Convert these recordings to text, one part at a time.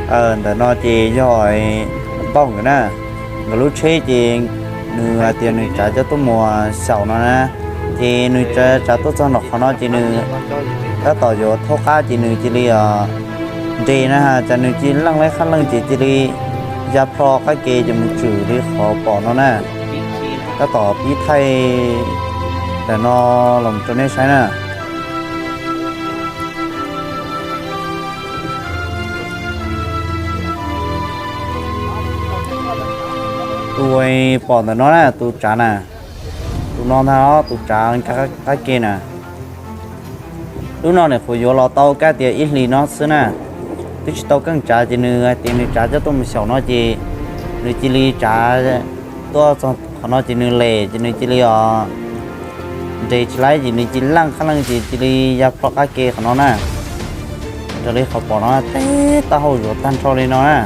Ntawm no ces yog Npauj nkawd na, nkawd lub tsheb ces nws hais tias nws tsav coj tuaj mus xyaum no na, ces nws tsav tuaj txog nram qhov no ces nws tab tom yuav thauj qab ces nws cia li nres na, cas nws cia li leej laib qab leej ces cia li ya plho qab ke ces mus tshwm li qhov pom no na. Tab tom pib thaij ntawm no los rau nej saib na. Tus pom ntawm no na, tus tsav na, tus no ntag, tus tsav nkag qab ke na. Lub no nim qhuav yuav los tau kab tias ib hlis no xwb na, twb tsis tau keej tsav ces nws hais tias nws tsav coj tuaj mus xyaum no ces nws cia li tsav tuaj txog qhov no ces nws lem ces nws cia li os nres tsis laib ces nws cia li leej qab leej ces cia li ya plho qab ke qhov no na. Raws li qhov pom no teb taub hau zuav tag nrho li no na.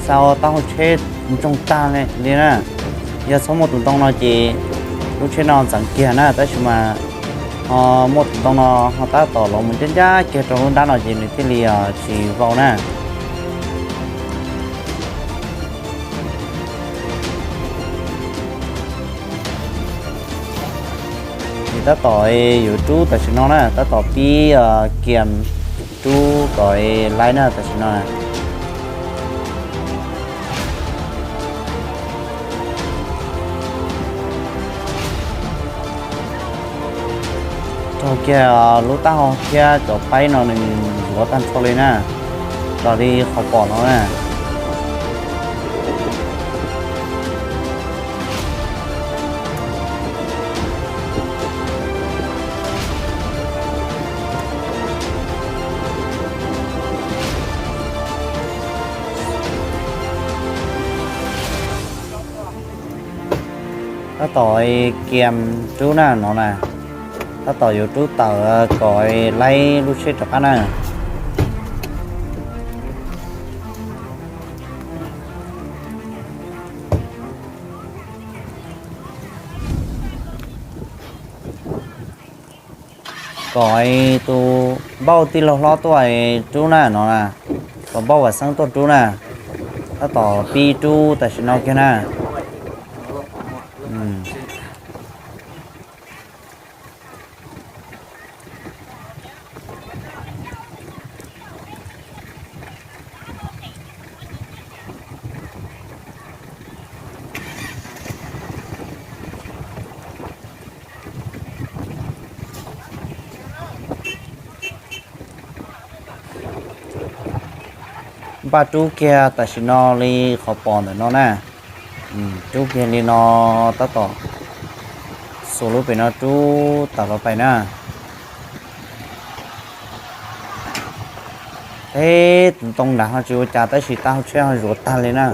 Xa ua taub hau tsheb ntsoog tag li na. Yog txhob muaj tus ntoo no ces lub tsheb no ntxeev kiag na, tab sis mas ho muaj tus ntoo no ho tab tom los mus ncaj ncaj kiag rau lub nrab no ces nws thiaj li tsis vau na. Ces tab tom yuav rub tam sim no na, tab tom pib kiam rub kom laib na tam sim no. Raug kiag lub taub hau thiab cov paib no nws zuav tag nrho li na, raws li qhov pom no na. Tab tom kiam rub na no na, tab tom yuav rub tawm kom laib lub tsheb rov qab na. Kom tus npauj tij laug hlob tuaj rub na no na, kom npauj Vam Xeeb tuaj rub na, tab tom pib rub tam sim no kiag na. Npaj rub kiag tam sim no li qhov pom ntawm no na. Rub kiag li no, tab tom xuas lub pem no rub tawm los pem na. Teb tus ntoo nram ho tsis ua cas tab sis taub hau tsheb ho zuav tag li na.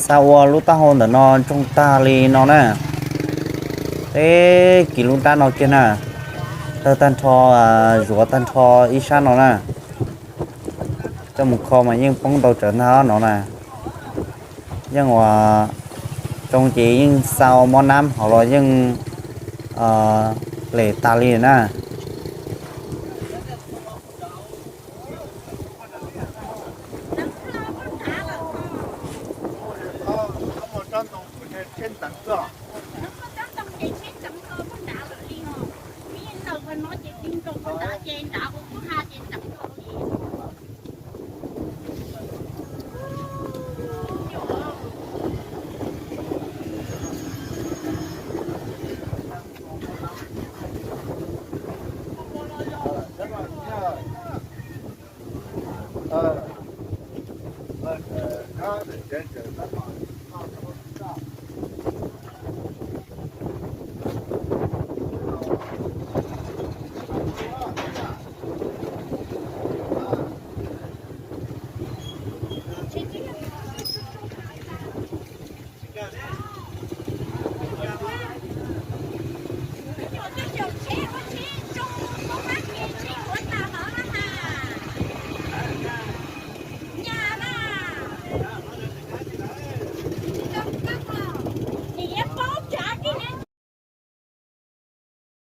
Xa ua lub taub hau ntawm no ntsoog tag li no na. Teb kis lub nrab no kiag na, tawg tag nrho, zuav tag nrho ib sab no na. Coj mus kho mas yeej poob ntau tsawv ntag no na. Yeej ua tsoo ces yeej xa ua mob nab hauv los yeej lem tas li na.